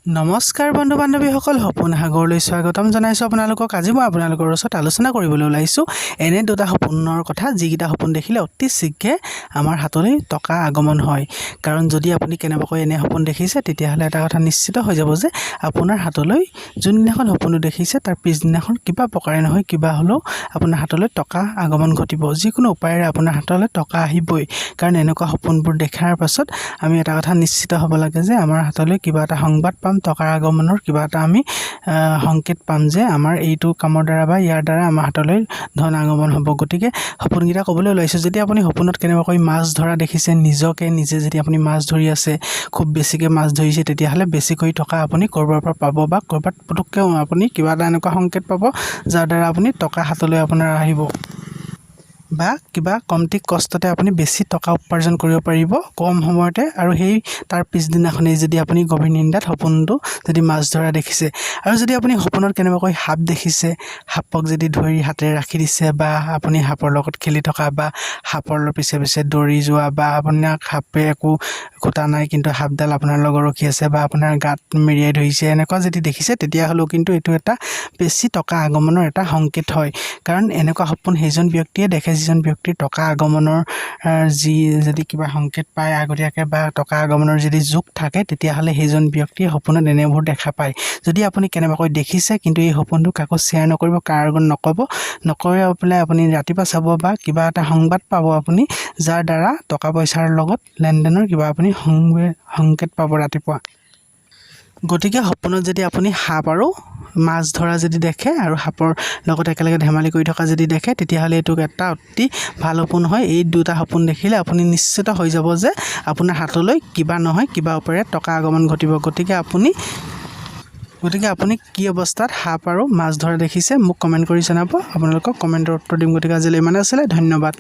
নমস্কাৰ বন্ধু বান্ধৱীসকল, সপোন সাগৰলৈ স্বাগতম জনাইছোঁ আপোনালোকক। আজি মই আপোনালোকৰ ওচৰত আলোচনা কৰিবলৈ ওলাইছোঁ এনে দুটা সপোনৰ কথা, যিকেইটা সপোন দেখিলে অতি শীঘ্ৰে আমাৰ হাতলৈ টকা আগমন হয়। কাৰণ যদি আপুনি কেনেবাকৈ এনে সপোন দেখিছে, তেতিয়াহ'লে এটা কথা নিশ্চিত হৈ যাব যে আপোনাৰ হাতলৈ যোনদিনাখন সপোনটো দেখিছে, তাৰ পিছদিনাখন কিবা প্ৰকাৰে নহয় কিবা হ'লেও আপোনাৰ হাতলৈ টকা আগমন ঘটিব। যিকোনো উপায়েৰে আপোনাৰ হাতলৈ টকা আহিবই। কাৰণ এনেকুৱা সপোনবোৰ দেখাৰ পাছত আমি এটা কথা নিশ্চিত হ'ব লাগে যে আমাৰ হাতলৈ কিবা এটা সংবাদ পাম, টকাৰ আগমনৰ কিবা এটা আমি সংকেত পাম যে আমাৰ এইটো কামৰ দ্বাৰা বা ইয়াৰ দ্বাৰা আমাৰ হাতলৈ ধন আগমন হ'ব। গতিকে সপোনকেইটা ক'বলৈ ওলাইছোঁ। যদি আপুনি সপোনত কেনেবাকৈ মাছ ধৰা দেখিছে, নিজকে নিজে যদি আপুনি মাছ ধৰি আছে, খুব বেছিকৈ মাছ ধৰিছে, তেতিয়াহ'লে বেছিকৈ টকা আপুনি ক'ৰবাৰ পৰা পাব বা ক'ৰবাত পুটুককৈ আপুনি কিবা এটা এনেকুৱা সংকেত পাব, যাৰ দ্বাৰা আপুনি টকা হাতলৈ আপোনাৰ আহিব বা কিবা কমটি কষ্টতে আপুনি বেছি টকা উপাৰ্জন কৰিব পাৰিব কম সময়তে। আৰু সেই তাৰ পিছদিনাখনেই যদি আপুনি গভীৰ নিদ্ৰাত সপোনটো যদি মাছ ধৰা দেখিছে আৰু যদি আপুনি সপোনত কেনেবাকৈ সাপ দেখিছে, সাপক যদি ধৰি হাতেৰে ৰাখি দিছে বা আপুনি সাপৰ লগত খেলি থকা বা সাপৰ পিছে পিছে দৌৰি যোৱা বা আপোনাক সাপে একো খুটা নাই, কিন্তু সাপডাল আপোনাৰ লগত ৰখি আছে বা আপোনাৰ গাত মেৰিয়াই ধৰিছে, এনেকুৱা যদি দেখিছে, তেতিয়াহ'লেও কিন্তু এইটো এটা বেছি টকা আগমনৰ এটা সংকেত হয়। কাৰণ এনেকুৱা সপোন সেইজন ব্যক্তিয়ে দেখে, যিজন ব্যক্তিৰ টকা আগমনৰ যি যদি কিবা সংকেত পায় আগতীয়াকৈ বা টকা আগমনৰ যদি যোগ থাকে, তেতিয়াহ'লে সেইজন ব্যক্তিয়ে সপোনত এনেবোৰ দেখা পায়। যদি আপুনি কেনেবাকৈ দেখিছে, কিন্তু এই সপোনটো কাকো শ্বেয়াৰ নকৰিব, কাৰ আগত নক'ব। নকৰি পেলাই আপুনি ৰাতিপুৱা চাব বা কিবা এটা সংবাদ পাব আপুনি, যাৰ দ্বাৰা টকা পইচাৰ লগত লেনদেনৰ কিবা আপুনি সংকেত পাব ৰাতিপুৱা। গতিকে সপোনত যদি আপুনি সাপ আৰু মাছ ধৰা যদি দেখে আৰু সাপৰ লগত একেলগে ধেমালি কৰি থকা যদি দেখে, তেতিয়াহ'লে এইটো এটা অতি ভাল সপোন হয়। এই দুটা সপোন দেখিলে আপুনি নিশ্চিত হৈ যাব যে আপোনাৰ হাতলৈ কিবা নহয় কিবা উপায়েৰে টকা আগমন ঘটিব। গতিকে আপুনি কি অৱস্থাত সাপ আৰু মাছ ধৰা দেখিছে, মোক কমেণ্ট কৰি জনাব। আপোনালোকক কমেণ্টৰ উত্তৰ দিম। গতিকে আজিলৈ ইমানে আছিলে, ধন্যবাদ।